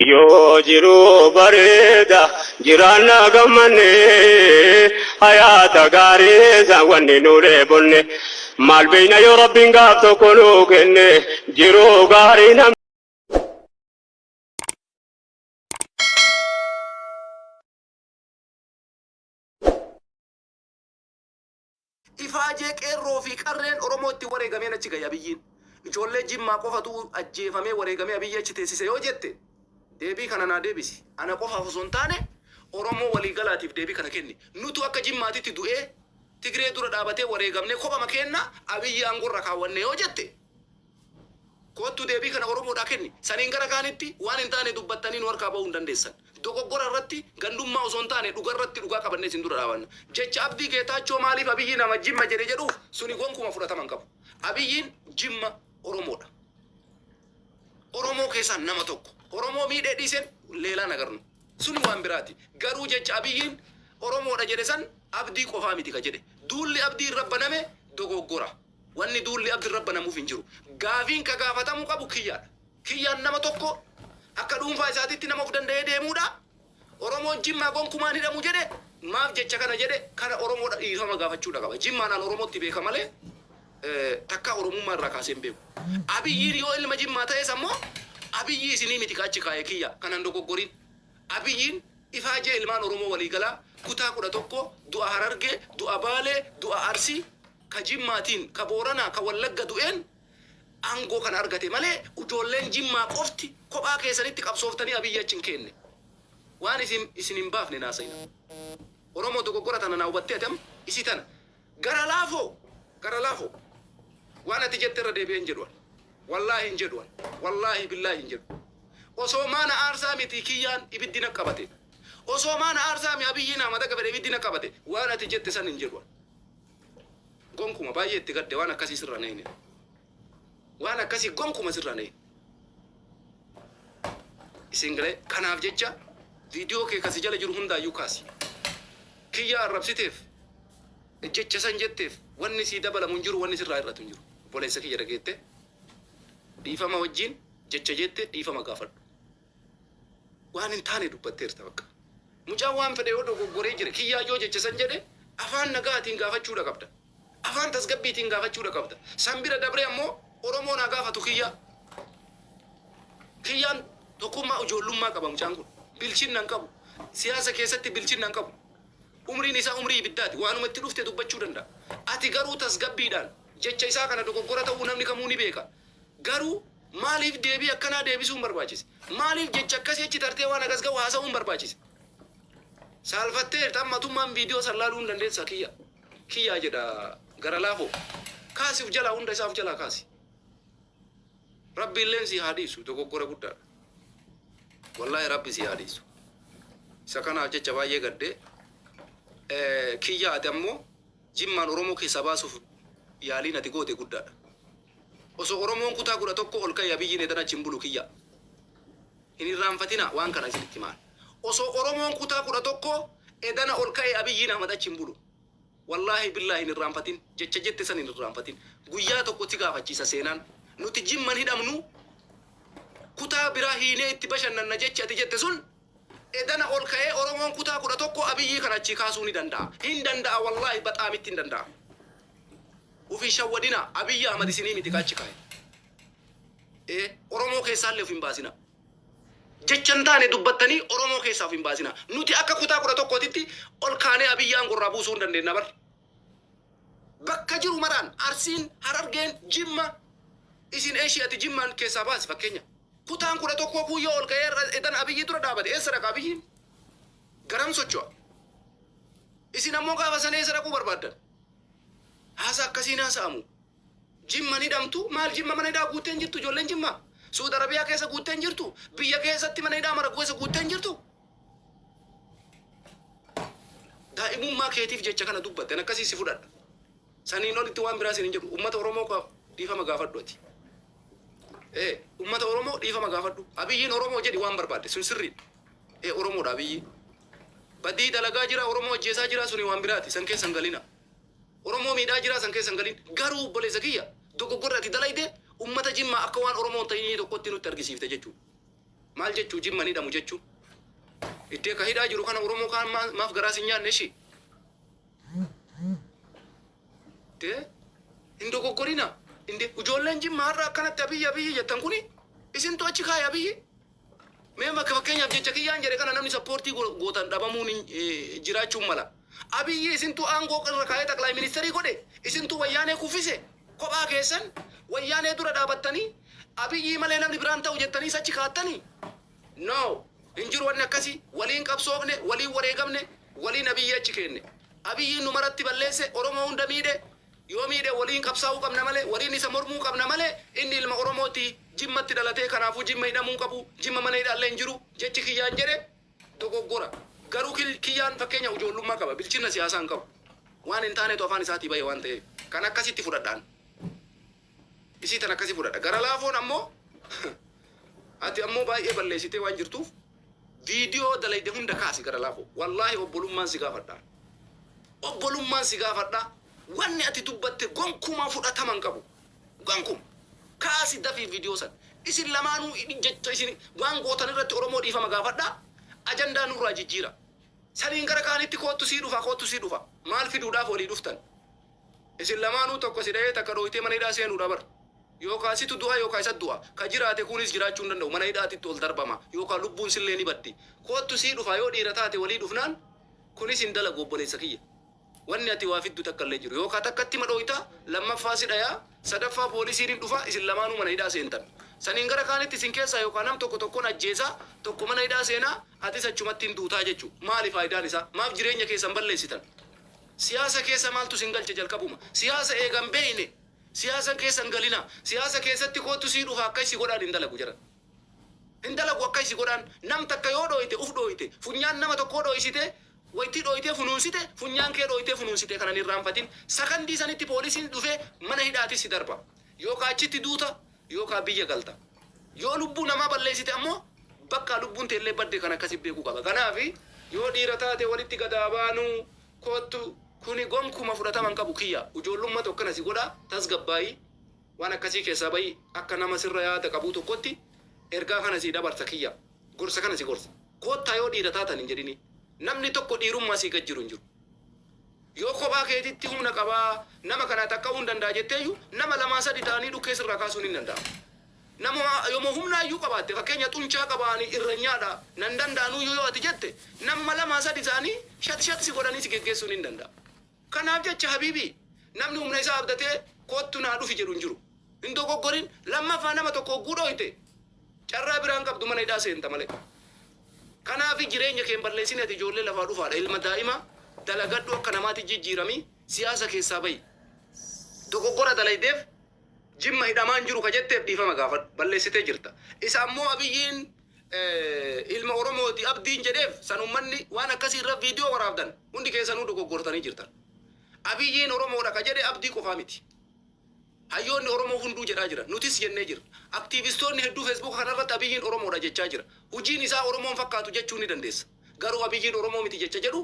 Yoo jiruu bareeda jiraanna gammanne hayaata gaarii isaan wanni nu dheebonne maal beeyna yoo rabbiin gaaf tokko nuu kenne jiruu gaarii nam. Ifaajee qeerroo fi qarreen Oromoo itti wareegameen achi gahe Abiyyiin. Ijoollee Jimmaa qofatu ajjeefamee wareegamee Abiyyi achi teessise yoo jette deebii kana naa deebisi. Ana qofaaf osoo hin taane Oromoo waliigalaatiif deebii kana kenni. Nutu akka Jimmaatitti du'ee Tigree dura dhaabatee wareegamnee kophama keenna Abiyyi aangorra kaawwanne yoo jette Koottu deebii kana Oromoodhaa kenni. Saniin gara kaanitti waan hin taane dubbattanii nu harkaa ba'uu hin dandeessan. Dogoggora irratti gandummaa osoo hin taane dhuga irratti dhugaa qabannee isin dura dhaabanna. Jecha Abdii Geetaachoo maaliif Abiyyi nama Jimma jedhe jedhuuf suni gonkuma fudhatama hin qabu. Abiyyiin Jimma Oromoodha. Oromoo keessaa nama tokko. Oromoo miidhee dhiiseen leelaan agarnu. Suni waan biraati. Garuu jecha Abiyyiin Oromoodha jedhe san Abdii qofaa miti ka jedhe. Duulli Abdii irra baname dogoggora. Wanni duulli Abdi irra banamuuf hin jiru. Gaafiin ka gaafatamuu qabu Kiyyaadha. Kiyyaan nama tokko akka dhuunfaa isaatitti nama of danda'ee deemuudha. Oromoon Jimmaa gonkumaa hin hidhamu jedhe maaf jecha kana jedhe kana Oromoodha dhiifama gaafachuudha qaba. Jimmaan an Oromootti beeka malee takkaa Oromummaa irraa kaasee hin beeku. Abiyyiin yoo ilma Jimmaa ta'es ammoo Abiyyi isinii miti ka achi kaaye Kiyya kana hin dogoggorin. Abiyyiin ifaajee ilmaan Oromoo waliigalaa kutaa 11 du'a Harargee, du'a Baalee, du'a Arsii, ka Jimmaatiin, ka Booranaa, ka Wallagga du'een aangoo kana argate malee ujoolleen Jimmaa qofti kophaa keessanitti qabsooftanii Abiyyi achi hin keenne. Waan isin isin hin baafne hin haasa'inaa. Oromoo dogoggora tana naa hubattee ati amma isii tana. Gara laafoo! Gara laafoo! Waan ati jette irra deebi'ee hin jedhu ani. Wallaahi hin jedhu ani. Wallaahi billaahi hin jedhu. Osoo maana aarsaa miti kiyyaan ibiddi na qabate. Osoo maana aarsaa mi Abiyyiin Ahmad akka fedhe ibiddi na qabate. Waan ati jette san hin jedhu ani. Gonkuma baay'ee itti gadde waan akkasii sirraa hin eegne. Waan akkasii gonkuma sirraa hin eegne. Isin galee kanaaf jecha viidiyoo kee kasi jala jiru hundaayyuu kaasi. Kiyyaa arrabsiteef jecha san jetteef wanni sii dabalamu hin jiru wanni sirraa hir'atu hin jiru. Obboleessa kiyya dhageette dhiifama wajjin jecha jette dhiifama gaafadhu. Waan hin taane dubbatteerta bakka. Mucaan waan fedhe yoo dogoggoree jire kiyyaa yoo jecha san jedhe afaan nagaatiin gaafachuudha qabda. Afaan tasgabbiitiin gaafachuudha qabda. San bira dabree ammoo Oromoon haa gaafatu kiyyaa. Kiyyaan tokkummaa ijoollummaa qaba mucaan kun. Bilchinna hin qabu. Siyaasa keessatti bilchinna hin qabu. Umriin isaa umrii ibiddaati. Waanuma itti dhufte dubbachuu danda'a. Ati garuu tasgabbiidhaan jecha isaa kana dogoggora ta'uu namni kamuu ni beeka. Garuu maaliif deebii akkanaa deebisuun barbaachise? Maaliif jecha akkasii achi tartee waan hagas gahu haasa'uun barbaachise? Saalfatteerta amma atummaan viidiyoo san laaluu hin dandeessaa kiyya. Kiyyaa jedha gara laafoo. Kaasi uf jalaa hunda isaa uf jalaa kaasi. Rabbiilleen sii haa dhiisu dogoggora guddaadha. Wallaahi rabbi sii haa dhiisu. Isa kanaaf jecha baay'ee gaddee. Kiyyaa ati ammoo Jimmaan Oromoo keessaa baasuuf yaaliin ati goote guddaadha. Osoo Oromoon kutaa 11 ol ka'e Abiyyiin edan achi hin bulu kiyyaa. Hin irraanfatinaa waan kana isinitti himaan. Osoo Oromoon kutaa 11 edana ol ka'e Abiyyiin Ahmad achi hin bulu. Wallaahi billaahi hin irraanfatin jecha jette san hin irraanfatin. Guyyaa tokko si gaafachiisa seenaan. Nuti Jimman hidhamnu kutaa biraa hiinee itti bashannanna jechi ati jette sun edana ol ka'ee Oromoon kutaa 11 Abiyyii kana achii kaasuu ni danda'a. Hin danda'a wallaahi baxaamitti hin danda'a. Uf hin shawwadinaa. Abiyyi Ahmad isinii miti ka achi kaaye. Ee Oromoo keessaallee uf hin baasinaa. Jecha hin taane dubbattanii Oromoo keessaa uf hin baasinaa. Nuti akka kutaa 11titti ol kaanee Abiyyi aangorraa buusuu hin dandeenna bar. Bakka jiru maraan Arsiin, Harargeen, Jimma isin eshi ati Jimmaan keessaa baasi fakkeenya. Kutaan 11 kun yoo ol ka'ee har'a edan Abiyyi dura dhaabate eessa dhaqa Abiyyiin? Garam socho'a? Isin ammoo gaafa san eessa dhaquu barbaaddan? Haasa akkasii hin haasa'amu. Jimma ni hidhamtu maal jimma mana hidhaa guuttee hin jirtu ijoolleen jimmaa? Suud Arabiyaa keessa guuttee hin jirtu? Biyya keessatti mana hidhaa mara keessa guuttee hin jirtu? Daa'imummaa keetiif jecha kana dubbatte an akkasii si fudhadha. Saniin olitti waan biraa siin hin jedhu. Ummata Oromoo ka dhiifama gaafadhu ati. Ee ummata Oromoo dhiifama gaafadhu. Abiyyiin Oromoo jedhi waan barbaadde sun sirriidha. Ee Oromoodha Abiyyiin. Badii dalagaa jira Oromoo ajjeesaa jira suni waan biraati san keessa hin galina. Oromoo miidhaa jiraa san keessa hin galin. Garuu obboleessa kiyya dogoggorri ati dalayde ummata Jimmaa akka waan Oromoo hin ta'inii tokkotti nutti argisiifte jechuudha. Maal jechuu Jimma ni hidhamu jechuun? Iddee ka hidhaa jiru kana Oromoo kaan maaf garaa sin nyaanne ishii? Dee hin dogoggorina. Inde ijoolleen Jimma har'a akkanatti Abiyyi Abiyyi jettan kuni isintu achi kaaye Abiyyi. Mee bakka fakkeenyaaf jecha kiyyaan jedhe kana namni sappoortii gootan dhabamuun jiraachuun mala. Abiyyi isintu aangoo irra kaayee xaqlaay ministeerii godhe, isintu Wayyaanee kuffise, kophaa keessan Wayyaanee dura dhaabattanii Abiyyii malee namni biraan ta'u jettanii achi kaattanii. No, hin jiru wanni akkasii. Waliin qabsoofne, waliin wareegamne, waliin Abiyyi achi kenne. Abiyyiin nu maratti balleesse, Oromoo hunda miidhe. Yoo miidhe waliin qabsaa'uu qabna malee, waliin isa mormuu qabna malee, inni ilma Oromooti, Jimmatti dhalatee, kanaafuu Jimma hidhamuu qabu, Jimma mana hidhaallee hin jiru. Jechi kiyyaan jedhe dogoggora. Garuu kiyyaan fakkeenya ijoollummaa qaba, bilchina siyaasaa hin qabu. Waan hin taanetu afaan isaatii bahe waan ta'eef. Kan akkasitti fudhadhaan. Isii tan akkasii fudhadha. Gara laafoon ammoo ati ammoo baay'ee balleessitee waan jirtuuf viidiyoo dalayde hunda kaasi gara laafoo. Wallaahi obbolummaan si gaafadha. Obbolummaan si gaafadha. Wanni ati dubbatte gonkumaa fudhatama hin qabu. Gonkuma. Kaasi dafii viidiyoo san. Isin lamaanuu jecha isin waan gootan irratti Oromoo dhiifama gaafadha. Ajandaa nurraa jijjiira. Saniin gara kaanitti koottu sii dhufa, koottu sii dhufa. Maal fiduudhaaf walii dhuftan? Isin lamaanuu tokko si dhahee takka dhooytee mana hidhaa seenuudha bar. Yookaan situ du'a yookaan isa du'a. Ka jiraate kunis jiraachuu hin danda'u. Mana hidhaatitti ol darbama. Yookaan lubbuun sillee ni baddi. Koottu sii dhufa yoo dhiira taate walii dhufnaan kunis hin dalagu obboleessa kiyya. Wanni ati waa fiddu takka illee jiru. Yookaan takkatti madhooyta, lammaffaa si dhayaa, sadaffaa poolisiin hin dhufa, isin lamaanuu mana hidhaa seentan. Saniin gara kaanitti isin keessaa yookaan nam tokko tokkoon ajjeesaa, tokko mana hidhaa seenaa, atis achumatti hin duutaa jechuudha. Maali faayidaan isaa? Maaf jireenya keessan balleessitan? Siyaasa keessa maaltu isin galche jalqabuma? Siyaasa eegan beeyne, siyaasa keessa hin galina. Siyaasa keessatti koottu sii dhufa akka isi godhaan hin dalagu jedhan. Hin dalagu akka isi godhaan. Nam takka yoo dhooyte uf dhooyte. Funyaan nama tokkoo dhooysite, waytii dhooytee funuunsite, funyaan kee dhooytee funuunsite kanan irraanfatin. Sakandii sanitti poolisiin dhufee mana hidhaatis si darba. Yookaan achitti duuta yookaan biyya galta. Yoo lubbuu namaa balleessite ammoo bakka lubbuun teellee badde kan akkasi beekuu qaba. Kanaaf yoo dhiira taate walitti gadaa baanuu koottu kuni gonkuma fudhatama hin qabu kiyya. Ijoollummaa tokkana si godha tasgabbaayii waan akkasii keessaa bahi akka nama sirra yaada qabuu tokkotti ergaa kana si dabarsa kiyya. Gorsa kana si gorsa. Koottaa yoo dhiira taatan hin jedhini. Namni tokko dhiirummaa sii gad jiru hin jiru. Yoo kophaa keetitti humna qabaa nama kana takka'uu hin danda'a jetteeyyuu nama lamaa sadi ta'anii dhukkee sirraa kaasuun hin danda'amu. Nama yommuu humna iyyuu qabaatte fakkeenya xuncaa qabaanii irra nyaadha nan danda'anuu yoo ati jette nama lamaa sadi ta'anii shat shat si godhanii si geggeessuun hin danda'amu. Kanaaf jecha habiibii namni humna isaa abdatee koottu naa dhufi jedhu hin jiru. Hin dogoggorin. Lammaffaa nama tokko hogguu dhooyte carraa biraan qabdu mana hidhaa seenta malee. Kanaaf jireenya kee hin balleessin ati ijoollee lafaa dhufaadha. Ilma daa'ima dalagadhu akka namaatti jijjiirami siyaasa keessaa bahi. Dogoggora dalaydeef Jimma hidhamaan jiru ka jetteef dhiifama gaafadhu. Balleessitee jirta. Isa ammoo Abiyyiin ilma Oromooti Abdiin jedheef san ummanni waan akkasii irra viidiyoo waraabdan hundi keessanuu dogoggortanii jirtan. Abiyyiin Oromoodha ka jedhe Abdii qofaa miti. Hayyoonni Oromoo hunduu jedhaa jira. Nutis jennee jirra. Aktiivistoonni hedduu Feesbuuka kanarratti Abiyyiin Oromoodha jechaa jira. Hojiin isaa Oromoon fakkaatu jechuu ni dandeessa. Garuu Abiyyiin Oromoo miti jecha jedhu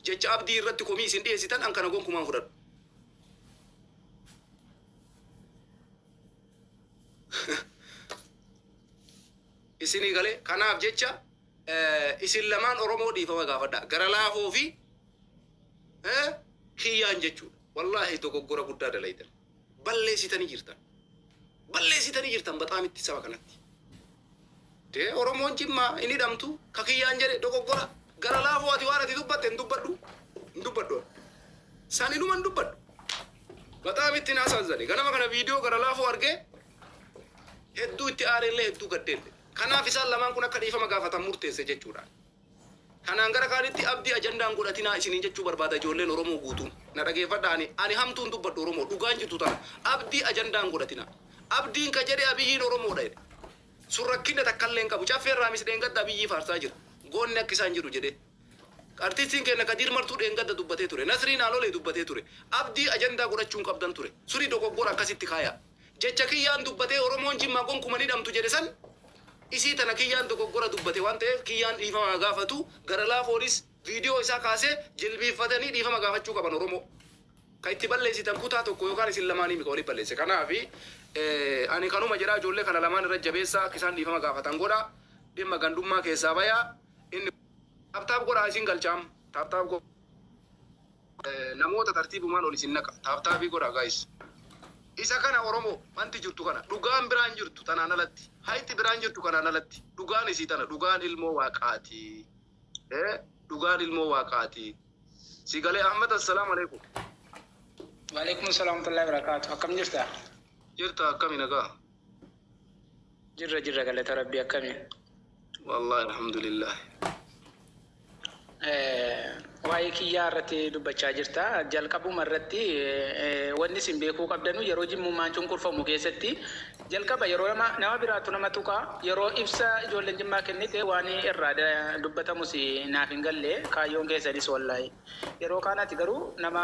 jecha Abdii irratti komii isin dhiyeessitan an kana gonkumaan fudhadhu. Isinii galee kanaaf jecha isin lamaan Oromoo dhiifama gaafadha. Gara laafoo fi kiyyaan jechuudha. Wallaahi dogoggora guddaa dalaytan. Balleessitanii jirtan. Balleessitanii jirtan baxaamitti saba kanatti. Dee Oromoon Jimmaa hin hidhamtu ka kiyyaan jedhe dogoggora. Gara laafoo ati waan ati dubbatte hin dubbadhu. Hin dubbadhu. Saninuma hin dubbadhu. Baxaamitti na asaazane. Ganama kana viidiyoo gara laafoo argee hedduu itti aareellee hedduu gaddeelle. Kanaaf isaan lamaan kun akka dhiifama gaafatan murteesse jechuudha. Kanaan gara kaanitti Abdii ajandaan godhatinaa isiniin jechuu barbaada ijoolleen Oromoo guutuun. Na dhageeffadha ani hamtuun dubbadhu Oromoo dhugaan jirtu tana. Abdii ajandaan godhatinaa. Abdiin ka jedhe Abiyyiin Oromoodha jedhe. Sun rakkina takkallee hin qabu. Caffeen Raamis dheengadda Abiyyii faarsaa jira. Goonni akka isaan jiru jedhee. Artistiin keenya Kadiir Martuu dheengadda dubbatee ture. Nasriin Haalolee dubbatee ture. Abdii ajandaa godhachuu hin qabdan ture. Suni dogoggora akkasitti kaayaa. Jecha kiyyaan dubbatee Oromoon Jimmaa gonkuma ni dhamtu jedhe san isii tana kiyyaan dogoggora dubbate waan ta'eef kiyyaan dhiifama gaafatu. Gara laafoonis viidiyoo isaa kaasee jilbiiffatanii dhiifama gaafachuu qaban Oromoo. Ka itti balleessitan kutaa tokko yookaan isin lamaanii mika walitti balleesse. Kanaaf ani kanuma jedhaa ijoollee kana lamaan irra jabeessaa akka isaan dhiifama gaafatan godha. Dhimma gandummaa keessaa bayaa. Inni tap tap godhaa isin galchaam. Tap tap godhaa. Namoota tartiibumaan ol isin naqa. Tap tapii godhaa, guys. Isa kana Oromoo wanti jirtu kana dhugaan biraan jirtu tanaan alatti, hayti biraan jirtu kanaan alatti, dhugaan isii tana, dhugaan ilmoo waaqaati. Dhugaan ilmoo waaqaati. Si galee, Ahmad, assalaamu alaikum. Waalaikum salaam warahmatullahi wabarakatuh. Akkam jirta? Jirta, akkami, nagaa? Jirra, jirra, galata Rabbii, akkami? Wallahi alhamdulillah. Waa'ee kiyyaa irratti dubbachaa jirta. Jalqabuma irratti wanni isin beekuu qabdanu, yeroo jimmummaan cunqurfamu keessatti jalqaba yeroo nama biraatu nama tuqaa, yeroo ibsa ijoolleen jimmaa kennite waan irraa dubbatamus naaf hin galle kaayyoon keessanis wallaahi. Yeroo kaanati garuu nama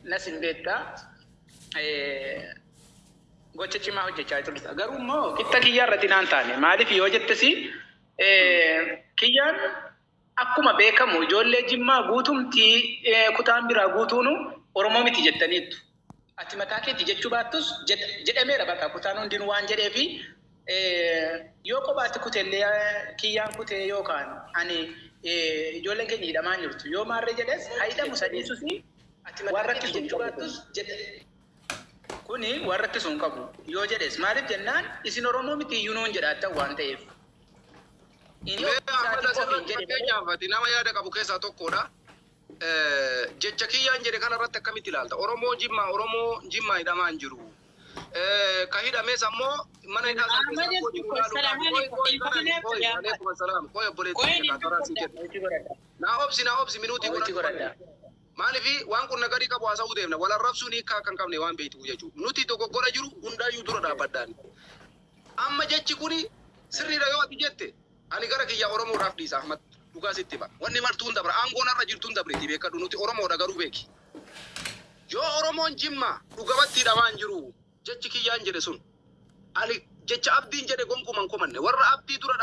nas hin beektaa. Gocha cimaa hojjechaa turta. Garuu immoo qixxa kiyyaa irratti naan taane, maaliif yoo jettesi, kiyyaan akkuma beekamu ijoollee jimmaa guutumtii kutaan biraa guutuunu Oromoo miti jettaniittu. Ati mataa keetti jechuu baattus jedhameera, bakka kutaan hundinuu waan jedheefi yoo kophaatti kuteellee kiyyaan kutee yookaan ani ijoolleen keenya hidhamaa hin jirtu. Yoo maarree jedhes haa hidhamu sadiisus waan rakkisu hin qabu. Kuni waan rakkisu hin qabu yoo jedhes, maaliif jennaan isin Oromoo miti iyyuu nuun jedhaattan waan ta'eef. Inni Mee ofii Ahmad isaatii ofiin asirratti jedhe malee. Fakkeenyaaf ati nama yaada qabu keessaa tokkodha. Jecha kiyyaan jedhe kana irratti akkamitti ilaalta? Oromoo Jimmaa hidhamaa hin jiru. Ka hidhames ammoo mana hidhaa sana keessa Ahmad rakkoo jiru ilaaluudhaaf. Salaam Qoy qoy alaikum. kana qoy, alaikum salaam. Qoy, obboleettii Qoy, kiyya karaa sii kenna. Wayitii godhadha. Naa obsi, naa obsi, minuutii Wayitii godhadhu. godhadha. Maaliif waan kun nagarii qabu haasa'uu deemna. Wal arrabsuun hiikaa akka hin qabne waan beektu jechuudha. Nuti dogoggora jiru hundaayyuu dura dhaabbadhaan. Amma jechi kuni sirriidha yoo ati jette, ani gara kiyya Oromoodhaaf dhiisa, Ahmad. Dhugaa sitti hima. Wanni martuu hin dabra. Aangoon har'a jirtu hin dabriti, beekadhu, nuti Oromoodha garuu beeki. Yoo Oromoon Jimmaa dhugabatti hidhamaa hin jiru jechi kiyyaan jedhe sun, ani jecha Abdiin jedhe gonkuman komanne warra Abdii dura